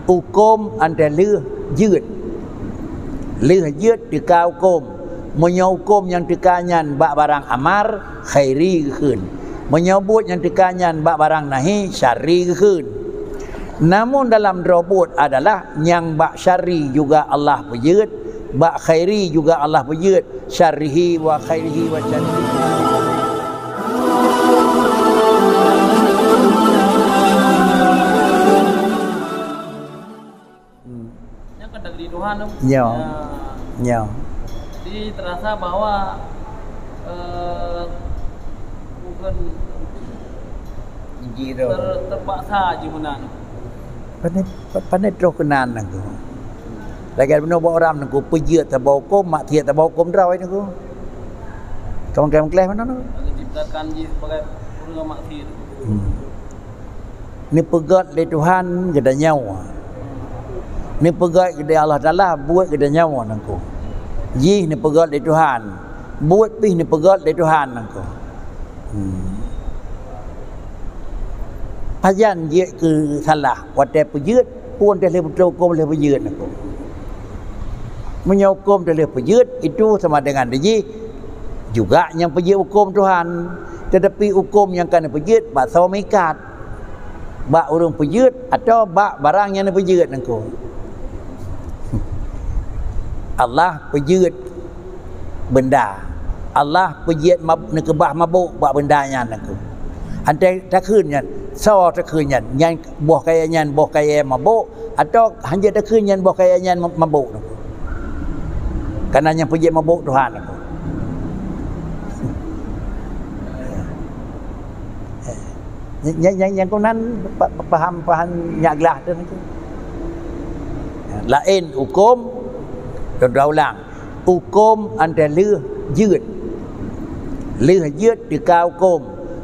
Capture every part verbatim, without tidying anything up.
Hukôm 'an teuh lheueh jeuet. Lheueh jeuet teuka hukôm. Meunyoe hukôm nyang teuka nyan bak barang amar, khairi geukheun. Meunyoe buet nyang teuka nyan bak barang nahi, syarri geukheun. Namun dalam droe buet adalah nyang bak syarri juga Allah peujeuet, bak khairi juga Allah peujeuet, syarrihi wa khairihi wa syarrihi. Hmm. Nyan kan takdir Tuhan tu. Ya. Ya. Ya. Jadi terasa bahwa, eh, bukan Inji tu. Ter-, terpaksa je meunan. Pandai, pandai troh keunan aku. Lagèe bunoe bak uram aku, peujeuet saboh hukôm, maksiat saboh hukôm droe aku. Kawan-kawan keuleh mana tu? Diciptakan jih sebagai ureueng maksiat. Hmm. Neupeugöt lé Tuhan geutanyoe. Neupeugöt lé Allah Taala buet geutanyoe nangku. Jih neupeugöt lé Tuhan. Buet pih neupeugöt lé Tuhan nangku. Hmm. Pajan jeuet keu salah, watèe peujeuet, pun teuh lheueh beutôi hukôm lheueh peujeuet nangku. Meunyoe hukôm teuh lheueh peujeuet, itu sama dengan jih juga nyang peujeuet hukôm Tuhan. Tetapi hukôm nyang ka neupeujeuet bak soe meuikat. Bak ureueng peujeuet atawa bak barang nyang neupeujeuet nangku. Allah peujeuet benda. Allah peujeuet mab-, neukeubah mabök bak benda nyan nangku. Antai takheun nyan, soe takheun nyan, nyan boh kayèe nyan, boh kayèe mabök, atawa hanjeuet takheun nyan boh kayèe nyan ma-, mabök nangku. Karena nyang peujeuet mabök Tuhan nangku. Nyang, nyang, nyang keunan pa-, pa-, paham-paham nyak glah tu nangku. Laén hukôm, lôn ulang. Hukôm 'an teuh lheueh jeuet. Lheueh jeuet teuka hukôm.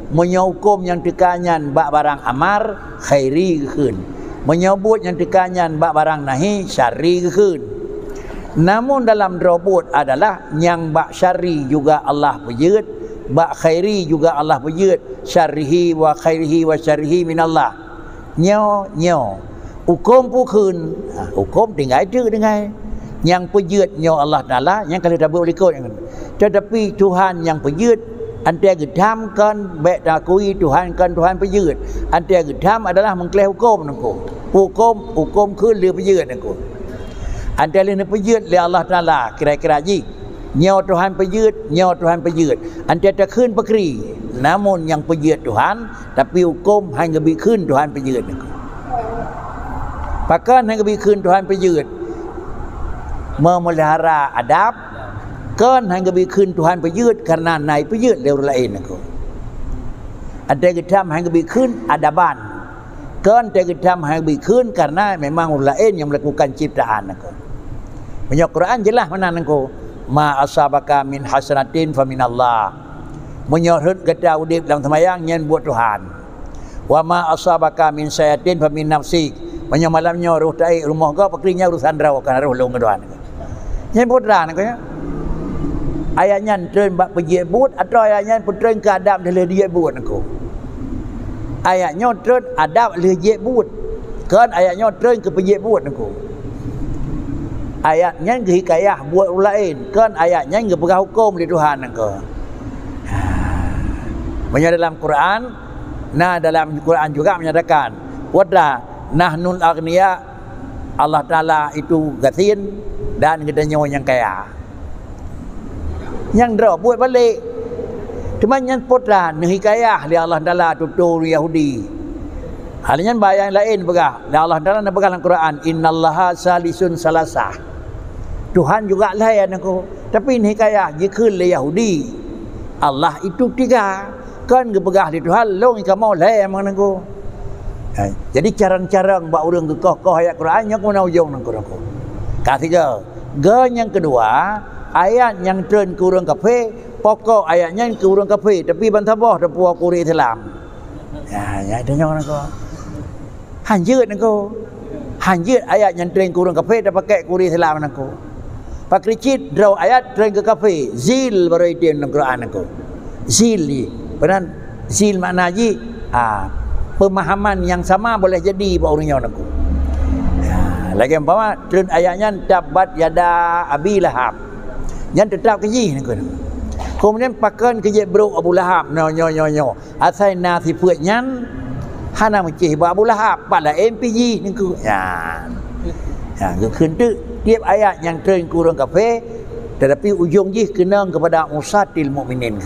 Meunyoe hukôm nyang teuka nyan bak barang amar, khairi geukheun. Meunyoe buet nyang teuka nyan bak barang nahi, syarri geukheun. Namun dalam droe buet adalah nyang bak syarri juga Allah peujeuet, bak khairi juga Allah peujeuet, syarrihi wa khairihi wa syarrihi minallah. Nyoe, nyoe. Hukôm peue kheun? Ha, hukôm tinggai teuk tinggai. Nyang peujeuet nyoe Allah Taala, nyang ka lheueh tabeuet likot nyan. Tetapi Tuhan nyang peujeuet, antai geutham kon, bèk takui Tuhan kon Tuhan peujeuet. Antai geutham adalah meukleh hukôm nangku. Hukôm, hukôm kheun lheueh peujeuet nangku. Antai lheueh neupeujeuet lé Allah Taala, kira-kira jih. Nyoe Tuhan peujeuet, nyoe Tuhan peujeuet. Antai takheun peukri, namun nyang peujeuet Tuhan, tapi hukôm han geubri kheun Tuhan peujeuet nangku. Pakon han geubri kheun Tuhan peujeuet? Memelihara adab, kon han geubri kheun Tuhan peujeuet karena na jipeujeuet lé ureueng laén nangku. Antai geutham han geubri kheun adaban. Kon teuh geutham han geubri kheun karena memang ureueng laén nyang meulakukan ciptaan nangku. Meunyoe Quran jeulaih meunan nangku, "Ma asabaka min hasanatin fa minallah." Meunyoe rhot gata udeb lam seumayang, nyan buet Tuhan. "Wa ma asabaka min sayyi'atin fa min nafsik." Meunyoe malam nyoe roh taék rumoh gob, pakri nyan urusan droe, kon urusan lôn ngon Tuhan. Nyan peue treun nangku nyan? Ayat nyan treun bak peujeuet buet, atawa ayat nyan peutreun keu adab dilèe jeuet buet nangku? Ayat nyoe treun adab lheueh jeuet buet. Kon ayat nyoe treun keu peujeuet buet nangku. Ayat nyan geuhikayah buet ureueng laén, kon ayat nyan geupeugah hukôm lé Tuhan nangku. Meunyoe dalam Quran, na dalam Quran juga menyatakan, "Wa da nahnul aghnia." Allah Taala itu gasien dan geutanyoe nyang kaya. Nyang droe buet balek. Teuma nyan peue treun neuhikayah lé Allah Taala tutoe ureueng Yahudi. Hal nyan bak ayat laén peugah, dan Allah Taala neupeugah lam Quran, "Innallaha salisun salasah." Tuhan juga lhèe nangku. Tapi neuhikayah jikheun lé Yahudi, Allah itu tiga. Kon geupeugah lé Tuhan, "Lôn kamoe lhèe nangku." Ha, jadi carông-carông bak ureueng geukoh-koh ayat Quran nyoe keunan ujong nangku. Ka sigoe. Goe nyang keudua, ayat nyang treun keu ureueng kafé, pokok ayat nyan keu ureueng kafé, tapi ban saboh teupeue keu ureueng Islam. Ya, ya, itu nyoe nangku. Hanjeuet nangku. Hanjeuet ayat nyang treun keu ureueng kafé tapakèk keu ureueng Islam nangku. Pakri cit droe ayat treun keu kafé, zil baru item lam Quran nangku. Zil jih. Peunan zil makna jih, ah, pemahaman yang sama boleh jadi bak ureueng nyoe nangku. Ya, Lagèe umpama treun ayat nyan, "Tabbat yada Abi Lahab." Nyan teutab keu jih neukheun. Keumudian pakon keu jeuet brok Abu Lahab nyoe, nyoe, nyoe, nyoe. Asai na sifeuet nyan hana meucéh bak Abu Lahab, pat laén pih jih neukheun. Nyan. Nyan geukheun teuk tiep ayat nyang treun keu ureueng kafé, teutapi ujong jih keunong keupada usatil mukminin.